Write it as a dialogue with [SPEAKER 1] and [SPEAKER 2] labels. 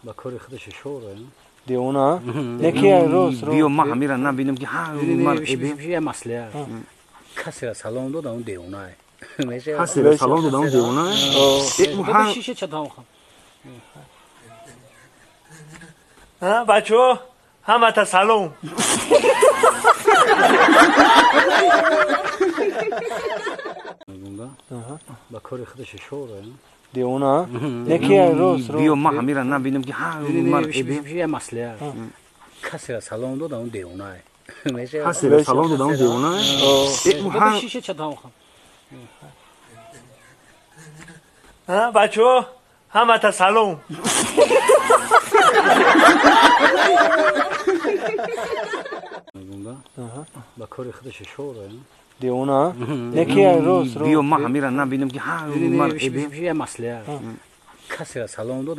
[SPEAKER 1] Ба кори худаш шоре.
[SPEAKER 2] Девона? Неки рост.
[SPEAKER 3] Биё, ман ҳамира набинам ки
[SPEAKER 1] я маслиҳат. Касеро салом додам, он девонае.
[SPEAKER 3] Касеро салом додам, он девонае.
[SPEAKER 2] Бачаҳо, ҳамата салом.
[SPEAKER 1] Ба кори худаш шоре.
[SPEAKER 2] Девона? Неки рост.
[SPEAKER 3] Биё, ман ҳамира набинам ки
[SPEAKER 1] я маслиҳат. Касеро салом додам, он девонае.
[SPEAKER 3] Касеро салом додам, он девонае.
[SPEAKER 2] Бачаҳо, ҳамата салом.
[SPEAKER 1] Ба кори худаш шоре.
[SPEAKER 2] Девона? Неки рост.
[SPEAKER 3] Биё, ман ҳамира набинам ки
[SPEAKER 1] я маслиҳат. Касеро салом додам.